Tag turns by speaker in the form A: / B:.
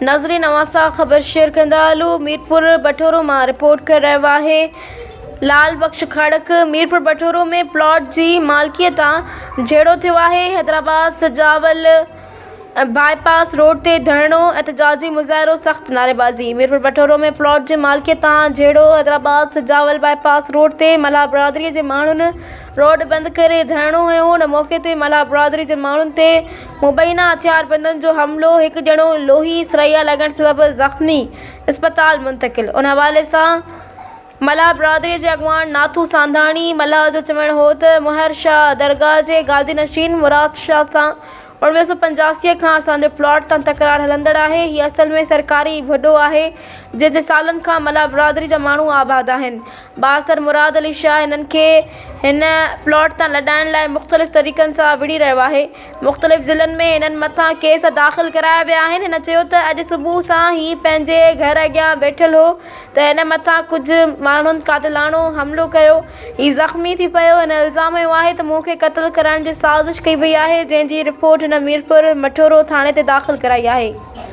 A: ناظرين اوهان سان خبر شيئر ڪندا هلون ميرپور بٺورو مان رپورٽ ڪري رهيو آهي لال بخش کڙڪ ميرپور بٺورو ۾ پلاٽ جي مالڪي تان جهيڙو ٿيو آهي حيدرآباد سجاول باء پاس روڊ تي ڌرڻو احتجاجي مظاهرو سخت نعريبازي ميرپور بٺورو ۾ پلاٽ جي مالڪي تان جهيڙو حيدرآباد سجاول باء پاس روڊ تي ملاح برادري جي ماڻهن روڊ بند ڪري ڌرڻو هنيو ان موقعي تي ملاح برادري جي ماڻهن تي مبينا هٿياربندن جو حملو، هڪ ڄڻو لوهي سريا لڳڻ سبب زخمي، اسپتال منتقل. ان حوالي سان ملاح برادري جي اڳواڻ ناٿو سانڌاڻي ملاح جو چوڻ هو ته مهر شاهه درگاهه جي گادي نشين مراد شاهه سان 1985 کان اسان جو پلاٽ تان تڪرار هلندڙ آهي، هي اصل ۾ سرڪاري ڀڏو آهي جنهن تي سالن کان ملاح برادري جا ماڻهو آباد آهن. بااثر مراد علي شاهه هنن کي هن پلاٽ تان لڏائڻ لاء مختلف طريقن سان وڙهي رهيو آهي. مختلف ضلعن ۾ هنن مٿان ڪيس داخل ڪرايا ويا آهن. هن چيو ته اڄ صبح سان هي پنهنجي گهر اڳيان ويٺل هو ته هن مٿان ڪجهه ماڻهن قاتلاڻو حملو ڪيو. هي زخمي ٿي پيو. هن الزام هنيو آهي ته مون کي قتل ڪرائڻ جي سازش ڪئي وئي آهي جنهن جي رپورٽ هن ميرپور مٺورو ٿاڻي تي داخل ڪرائي آهي.